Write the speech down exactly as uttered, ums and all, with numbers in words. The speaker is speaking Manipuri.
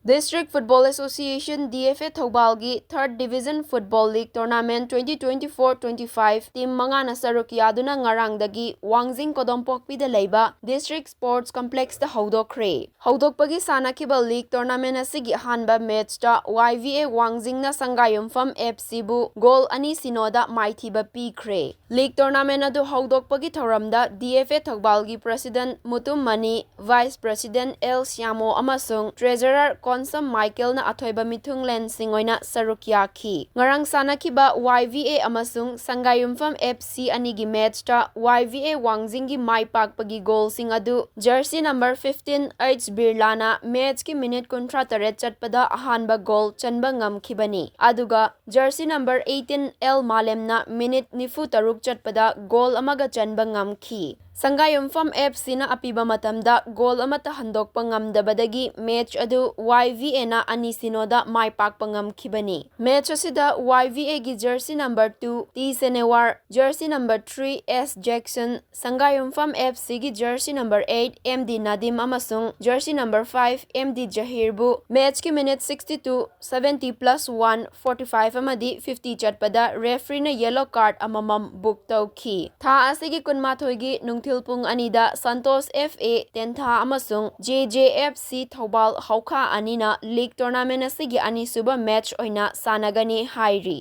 District Football Association, D F A, ꯊꯧꯕꯥꯜꯒꯤ Third Division Football League Tournament twenty twenty-four twenty-five team ꯃꯉꯥꯅ ꯁꯔꯨꯛ ꯌꯥꯗꯨꯅ ꯉꯔꯥꯡꯗꯒꯤ ꯋꯥꯡꯖꯤꯡ ꯀꯣꯗꯣꯝꯄꯣꯛꯄꯤꯗ ꯂꯩꯕ District Sports Complexꯇ ꯍꯧꯗꯣꯛꯈ꯭ꯔꯦ꯫ ꯍꯧꯗꯣꯛꯄꯒꯤ ꯁꯥꯟꯅꯈꯤꯕ league tournament ꯑꯁꯤꯒꯤ ꯑꯍꯥꯟꯕ matchꯇ Y V A ꯋꯥꯡꯖꯤꯡꯅ ꯁꯪꯒꯥꯌꯨꯝꯐꯝ F Cꯕꯨ goal ꯑꯅꯤ ꯁꯤꯅꯣꯗ ꯃꯥꯏꯊꯤꯕ ꯄꯤꯈ꯭ꯔꯦ꯫ League tournament ꯑꯗꯨ ꯍꯧꯗꯣꯛꯄꯒꯤ ꯊꯧꯔꯝꯗ D F A ꯊꯧꯕꯥꯜꯒꯤ President ꯃꯨꯇꯨꯝ ꯃꯅꯤ, Vice President L ꯁ꯭ꯌꯥꯃꯣ ꯑꯃꯁꯨꯡ Treasurer ꯀꯣꯟꯁꯝ ꯃꯥꯏꯀꯦꯜꯅ ꯑꯊꯣꯏꯕ ꯃꯤꯊꯨꯡꯂꯦꯟꯁꯤꯡ ꯑꯣꯏꯅ ꯁꯔꯨꯛ ꯌꯥꯈꯤ꯫ ꯉꯔꯥꯡ ꯁꯥꯟꯅꯈꯤꯕ Y V A ꯑꯃꯁꯨꯡ ꯁꯪꯒꯥꯌꯨꯝꯐꯝ F C ꯑꯅꯤꯒꯤ matchꯇ Y V A ꯋꯥꯡꯖꯤꯡꯒꯤ ꯃꯥꯏ ꯄꯥꯛꯄꯒꯤ goalꯁꯤꯡ ꯑꯗꯨ jersey number fifteen H ꯕꯤꯔꯂꯥꯅ matchꯀꯤ minute ꯀꯨꯟꯊ꯭ꯔꯥ ꯇꯔꯦꯠ ꯆꯠꯄꯗ ꯑꯍꯥꯟꯕ goal ꯆꯟꯕ ꯉꯝꯈꯤꯕꯅꯤ꯫ ꯑꯗꯨꯒ jersey number eighteen L ꯃꯥꯂꯦꯝꯅ minute ꯅꯤꯐꯨ ꯇꯔꯨꯛ ꯆꯠꯄꯗ goal ꯑꯃꯒ ꯆꯟꯕ ꯉꯝꯈꯤ꯫ ꯁꯪꯒꯥꯌꯨꯝꯐꯝ F Cꯅ ꯑꯄꯤꯕ ꯃꯇꯝꯗ goal ꯑꯃꯠꯇ ꯍꯟꯗꯣꯛꯄ ꯉꯝꯗꯕꯗꯒꯤ match ꯑꯗꯨ Y V Aꯅ ꯑꯅꯤ ꯁꯤꯅꯣꯗ ꯃꯥꯏ ꯄꯥꯛꯄ ꯉꯝꯈꯤꯕꯅꯤ꯫ Match ꯑꯁꯤꯗ Y V Aꯒꯤ jersey number two T Senewar, jersey number three S Jackson, Sangaiyumpham F Cꯒꯤ jersey number eight M D Nadim ꯑꯃꯁꯨꯡ jersey number five M D ꯖꯍꯤꯔꯕꯨ matchꯀꯤ minute sixty two, seventy plus one, forty five ꯑꯃꯗꯤ fifty ꯆꯠꯄꯗ refereeꯅ yellow card ꯑꯃꯃꯝ book ꯇꯧꯈꯤ꯫ ꯊꯥ ꯑꯁꯤꯒꯤ ꯀꯨꯟꯃꯥꯊꯣꯏꯒꯤ ꯅꯨꯡꯊꯤꯜ ꯄꯨꯡ ꯑꯅꯤꯗ ꯁꯟꯇꯣꯁ F A ꯇꯦꯟꯊꯥ ꯑꯃꯁꯨꯡ J J F C Thoubal ꯍꯧꯈꯥ ꯑꯅꯤꯅ league tournament ꯑꯁꯤꯒꯤ ꯑꯅꯤꯁꯨꯕ match ꯑꯣꯏꯅ ꯁꯥꯟꯅꯒꯅꯤ ꯍꯥꯏꯔꯤ꯫